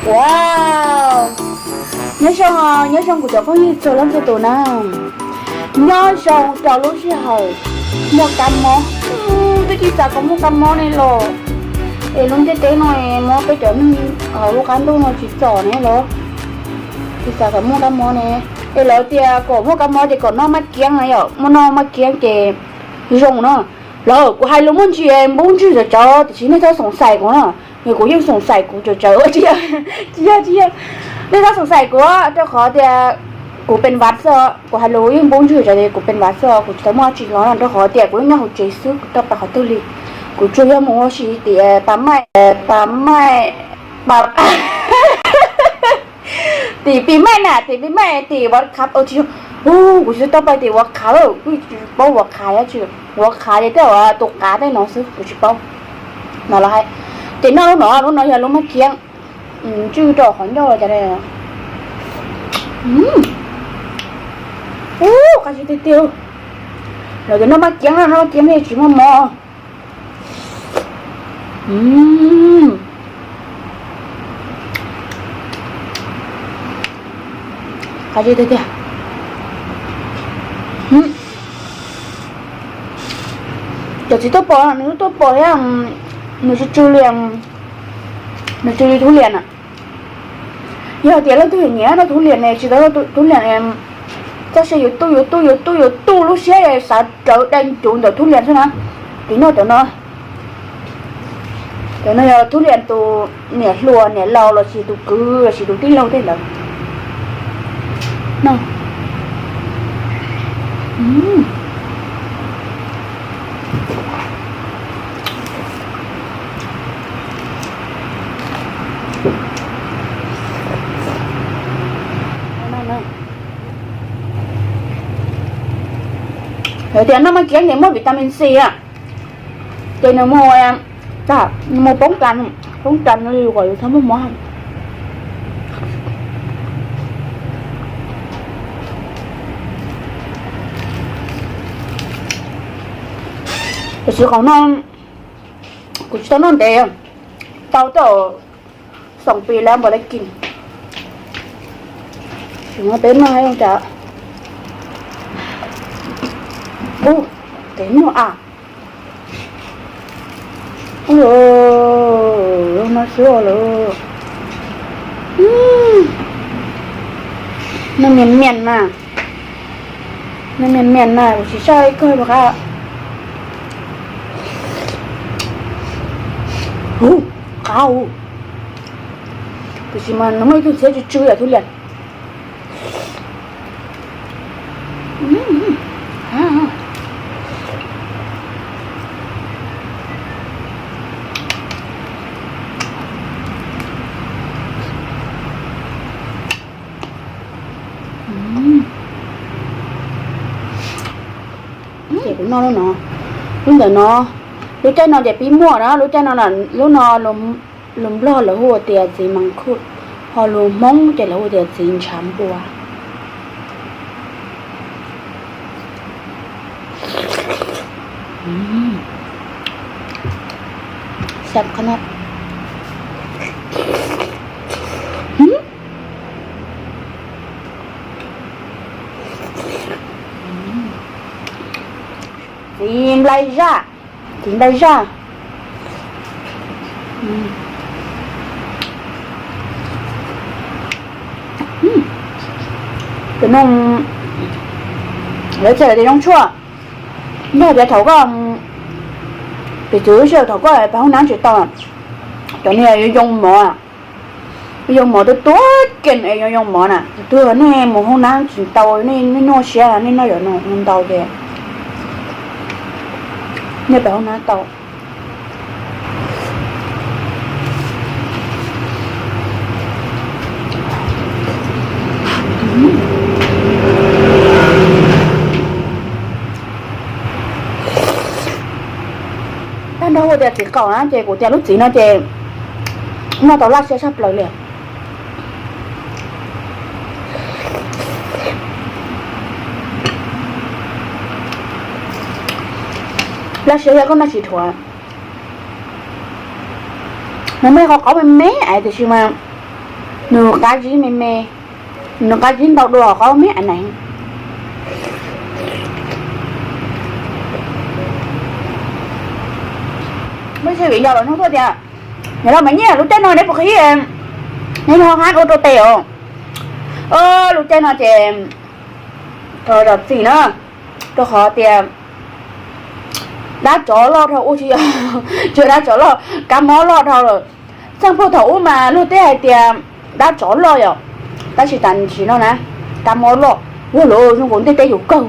Wow, nyob zoo, nyob zoo kuv cov phooj ywg txhua leej txhua tus na. Nyob zoo rau lub sij hawm muaj kab mob, twb tsis xav kom muaj kab mob ne los. Es lub ntiaj teb no muab peb cov neeg hauv lub qab ntuj no tsis txom ne los, tsis xav kom muaj kab mob ne. Es lawv tias kom muaj kab mob ces kom noj maj kiab na yom, muaj noj maj kiab ces zoo na. Lawv, kuv hais lus muaj ntsis npub ntswg tsawv tsawv tiam sis nej txhob xoom xaim kuv na. Kuv yeej xoom xaim kuv tsawv tsawv, tsis yog, tsis yog, nej txhob xoom xaim kuv rau qhov tias kuv pes vav xwb, kuv hais lus yeej npub ntswg tsawv tias kuv pes vav xwb, kuv tsis tau muaj dab tsi los no rau qhov tias kuv yeej nyob hauv tsev xwb, kuv tau pais qhov twg li. Kuv tsuas yog mus ua si tim pas maij, pas maij, pas tim pis maij na, tim pis maij tim vav khav, tsis yog, kuv tsis tau pais tim vav khav, kuv tsis paub vav khav, vav khav ces tej tus qav tej no xwb kuv tsis paub. No los hais, ces noj lub no, lub no yog lub maj kiab, ntswj rau qhov ncauj cas. Ub, qab zib tiag tiag. Lawv tias noj maj kiab, noj maj kiab nej tsis muaj mob. Qab zib tiag tiag. Cov txiv tuaj pom, nws tuaj pom thiab, nws tsw tsw li, nws tsw li thub lias na. Yog tias leej twg nyiam noj thub lias ne, tsis tau noj thub lias, txoj sia yuav tu, yuav tu, yuav tu, yuav tu lub siab xav rawv dai ncuv ntawm thub lias xwb na, ces noj cov no. Cov no yog thub lias tus niam hluas niam laus los sis tus kwv los sis tus tij laug tej ntawd. Lawv tias noj maj kiab ces muaj vitamin C, ces nws mus, nws mus poob kas, poob kas no li kom yus txhob muaj mob. Tiam sis qhov no kuv tsis tau noj ntev, tau tej xoom pis lawm npaum li kis. Tsis muaj peb noj zoo cas. Ub, kev nyuaj a. Ub, no xwb lawm. Noj mias mias na, noj mias mias na, kuv tsis tsaij kawg los qab. Ub, qab ub. Tiam sis mas nws muaj ib tug ntxhiab tsw tsw yam thub lias. Ces kuv noj lub no, lub ntawm no, lub caij no ces pib muaj na, lub caij no, lub no lus Nplog lawv hu tias txiv mas khuj, ho lus Hmoob ces lawv hu tias txiv ntshav npua. Txiv nplai zaj, txiv nplai zaj. Tus no lawv txhais tias zoo tshuaj, yog tias thaum koj, piv txwv lub sij hawm thaum koj pais hoob nab tsis tau, cov no yuav yoo mov, yoo mov tuaj tuaj kees es yuav yoo mov na. Tus twg nej mus hoob nab tsis tau, nej nyuaj siab, nej noj cov no ntau ces nej pais hoob nab tau. Tag nrho hu tias txiv qaum na, ces kuv tias lub txiv no ces noj tau laj siab tshaj plaws li. Laj siab yog koj noj tsis dhuav. Nws muaj qhov qaub me me es tiam sis mas Nws qab zib me me, nws qab zib ntau dua qhov me a na. Muaj ib tug viv ncaus los nug tuaj tias, yog los mas nyiaj lub caij no neb puas qhib, neb ho hab ua rau tes os? Lub caij no ces zam txim na, rau qhov tias dab tsov loj dhau ua tsis, tsis yog dab tsov loj, kab mob loj dhau lawm. Txheej puag thaum ub mas luag twb hais tias dab tsov loj yom, tab sis tam sim no na, kab mob loj, ua lawv zoo nkaus ntiaj teb yuav kawg.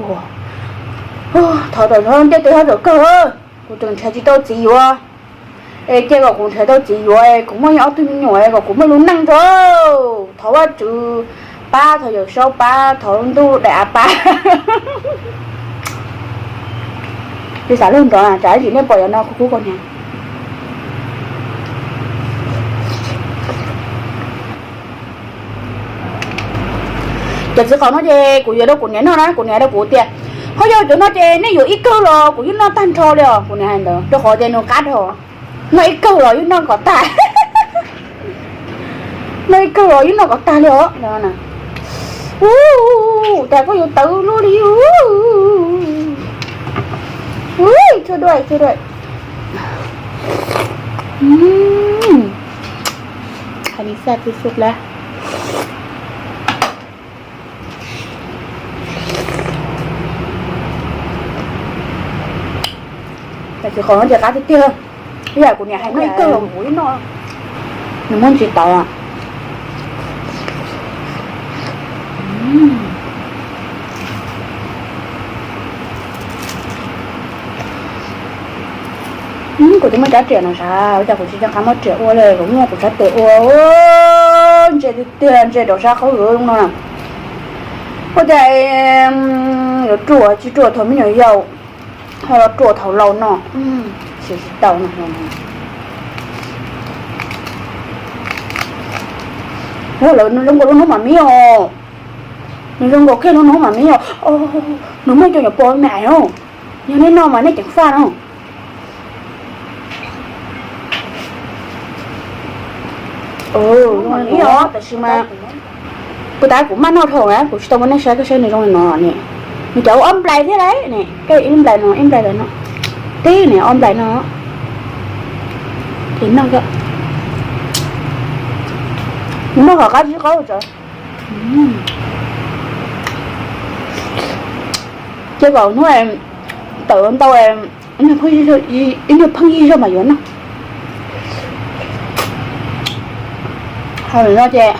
Thov tom ntiaj teb ho txawm kawg, kuv tseem nrhiav tsis tau txiv yuav. Es cia kom kuv nrhiav tau txiv yuav, kuv muaj ob tug me nyuam kom kuv muaj lub neej tso. Thov Vajtswv pab, thov Yawm Saub pab, thov ntuj daim av pab. Li xav lug nrov na, tsam ib ntsis nej pom yov no kuv kub kau niag. Cov txiv qaum no ces kuv yuav rau kuv niam noj na, kuv niam rau kuv tias, ho yog cov no ces nej yuav ib kawg los kuv yeej noj tag nrho li os. Kuv niam hais ntawd rau qhov tias nws qab dhau, noj ib kawg los yeej noj kom tag. Noj ib kawg los yeej noj kom tag li os. Ua cas koj yuav tawv luaj li? Ua, txhua duaj, txhua duaj. Hais li xaj txhua xub lawm. Cov txiv qaum no ces qab tiag tiag, ib yam kuv niam hais noj ib kawg los kuv yeej noj. Nws muab ntsis tau. Kuv twb muaj rab riam no sav, ua cas kuv tsis nco qab muab riam ua li, kuv muaj kuv sab tes ua. Ntse tiag tiag, ntse rau sab qhaub zom no. Ua cas yuav ruam tsis ruam thaum me nyuam yaus, ho los ruam thaum laus no, siv tsis tau no. Ua lawv nws zoo nkaus lub hnub mam mib os, nws zoo nkaus kiag lub hnub mam mib os. Nws muaj cov nyuam pos me ais os, yog nej noj mas nej ceev faj no. Zoo mam mib os, tab sis mas puag ta kuv maj noj dhau na, kuv tsis tau muab nej saib, koj saib nws zoo li no ne. Nws cov ua ob nplais thiab lauj ne, koj ib nplais no ib nplais ntawm no, tib ne ob nplais no. Ces noj, noj kom qab zib qaub tso. Ces kom hnub tawm ntau, ib nyuag pheej yig zog mas yuav noj. Ho no ces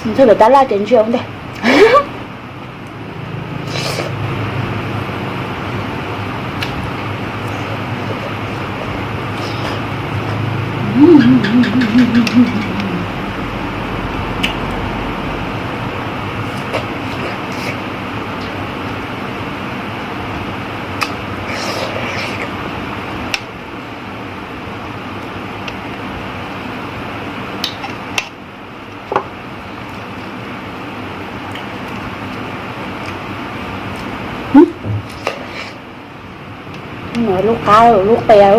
ntxhw lawv tab laj ces ntsia ua ntej. Lub qab lub qia.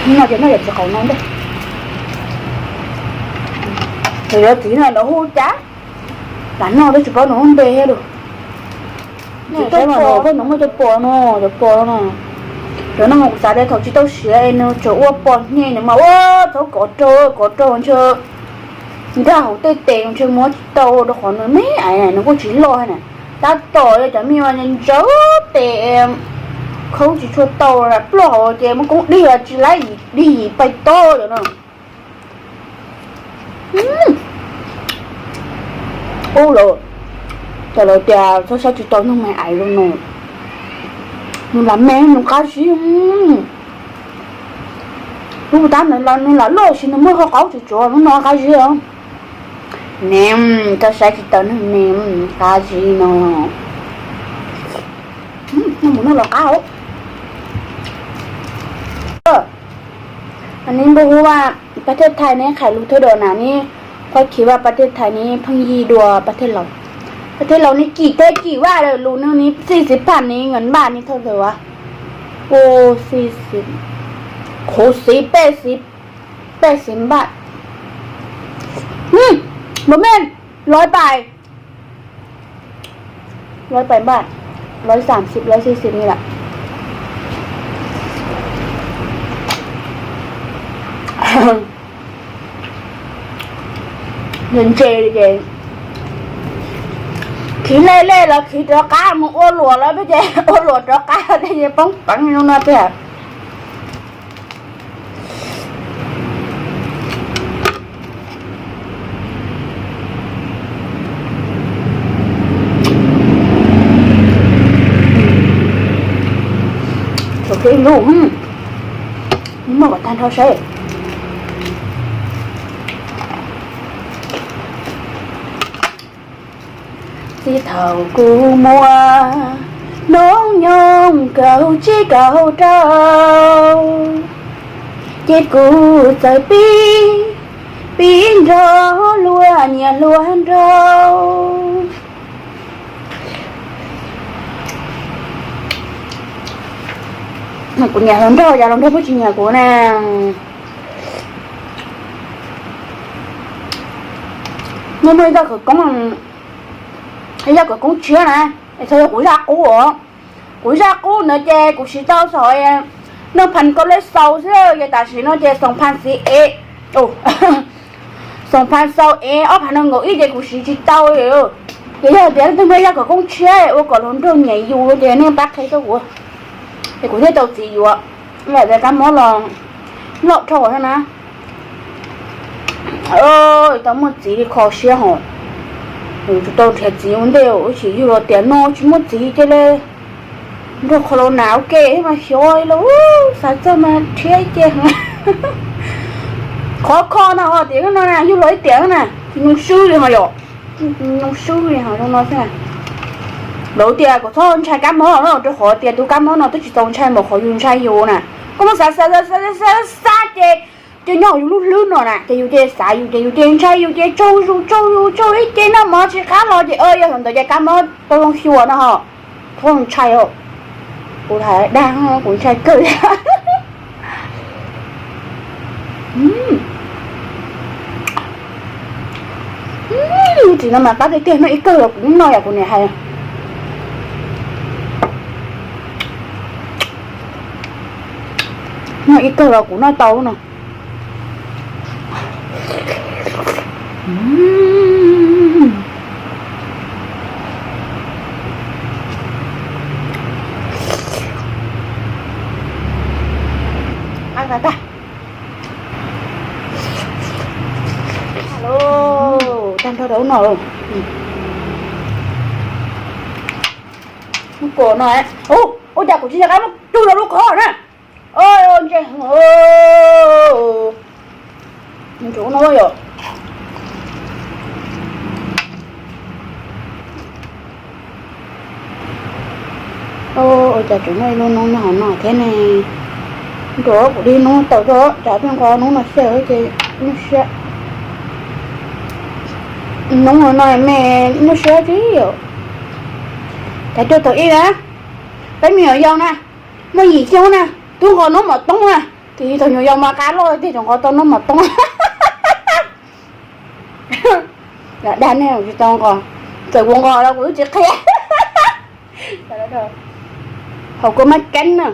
No ces noj yog txiv qaum no ntej. Yog txiv no lawv hu cas, lam noj twb tsis paub nws lub npe thiab lus. Tsis tau pom, koj nws muaj cov pos no, cov pos no. Cov no mas kuv xav tias thaum tsis tau siav es nws tseem ua pos hnye nws mas ua txhob kov raug, kov raug ntshe nkag hauv tej tes ntshe muab tsis tau rau qhov nws me ais nws kuj tsis loj na. Tab tom cov me ntsaws tes khaub tsis tshua tau, ploj hauv ces muaj koob dig tsis laib dig yim pais tob cov no. Ub lawm, cas lawv tias txhob saib tsis taus neeg me ais zoo no. Nws lam me nws qab zib. Lub tab nws lam loj sis nws muaj qhov qaub tsuav tsuav lub no qab zib os. Ne, txhob saib tsis taus neeg me qab zib no. Noj mus noj los qab os. อันนี้บ่ฮู้ว่าประเทศไทยนี่ขายลูกเท่าใดนะ นี่ ข้อยคิดว่าประเทศไทยนี่เพิ่งยี่ดวงประเทศเรา ประเทศเรานี่กี่เทศกี่ว่าเลย รู้เรื่องนี้ สี่สิบพันนี่เงินบาทนี่เท่าไหร่วะ โอ้ สี่สิบ หกสิบ แปดสิบ แปดสิบบาท อืม บ่แม่น ร้อยปลาย ร้อยปลายบาท ร้อยสามสิบ ร้อยสี่สิบ นี่แหละ เงินเจเลยเจ khiv lej lej los khiv rov qab mus ua luam los peb ces ua luam rov qab tej ces poob peev no no tiag. Muaj kom tag nrho saib. Txij thaum kuv muaj hnub nyoog kaum tsib kaum rau, ces kuv txawm pib, pib nrog luag nyiam hluas nraug. Kuv nyiam hluas nraug, yog hluas nraug puab tsis nyiam kuv na. Muaj muaj ib zaj khawv koob, ib zaj khawv koob tshiab na, es txhua yog kuv zaj qub os. Kuv zaj qub ntawd ces kuv siv tau xom, noj phan koj lej xaus xwb, yog tam sim no ces xoom phan xiv ev, xoom phan xaus ev ob phav nees nkaum ib ces kuv siv tsis tau. Ces yog tias leej twg muaj zaj khawv koob tshiab ua kom hluas nraug nyiam yus ces nej pab qhia rau kuv, es kuv thiaj tau txiv yuav. Lam tias kab mob los loj dhau na. Tau muaj txiv li kho siab hos, yus tsis tau nrhiav txiv ua ntej, ib chim yug los tiam no tsis muaj txiv cia li nrog qhov los nas ua ke mas xyov li. Xav txog mas rhiab ib ce. Qhov kho no ho tias no na yug los ib tiam na tsis nyoo swb li ho yom. Nyoo swb li ho zoo no xwb. Lawv tias kom txhob ntshai kab mob no rau qhov tias tus kab mob no twb tsis txaus ntshai npaum qhov yus ntshai yus na. Koj muab xav xav xav xav ces, ces nyob yus lub hlwb no na ces yus ces xav yus ces yus ces ntshai yus ces tsaug yus tsaug yus tsaug ib ce noj mov tsis qab los ces yog thaum ntawd ces kab mob tau zoo xyuas no ho. Txhob ntshai os. Kuv hais dag kuv ntshai kawg. Txiv no mas qab tiag tiag, noj ib kawg los kuv noj yam kuv niam hais. Noj ib kawg los kuv noj tau no. Tag nrho rau no. Lub ko no, ua cas kuv tsis nco qab muab cug rau lub qhov na. Ntse, ntse no yom. Ua cas tseem muaj ib lub noob nyob hauv no thiab ne? Nrog kuv dib noob tau tso, tsam twb nqa noob no xyaw ces nyuaj siab. Noob no me nyuaj siab tsis yom. Cas rau thaum ub na, peb me nyuam yaus na, muaj yim xyoo na, twb nqa noob mom toob na, ces thaum nyuam yaus mas qab loj tiag tseem nqa tau noob mom toob. Dag nej tsis tau nqa, txawm kuv nqa los kuv twb tsis qhia. Hauv kua maj kab na.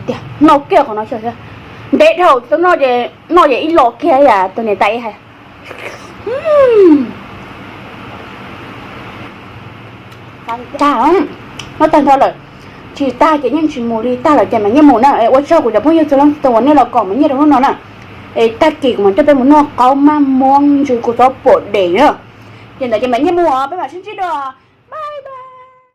Tiag, noj kiag qhov no xyaw, ntev dhau tau noj ces, noj ces ib lo kiag yam tus niam tais hais. Tag, noj tag nrho lawm. Tsis tag ces yeej tsis mus li, tag lawm ces mam nyiaj mus na. Ua tsaug kuv cov phooj ywg txhua leej txhua tus uas nej los koom mam nyiaj rau hnub no na. Es tag kis kuv mam coj peb mus noj qaub maj muab ntsws kuv txob pom deb na. Ces ntawd ces mam nyiaj mus os, peb mam sib ntsib dua.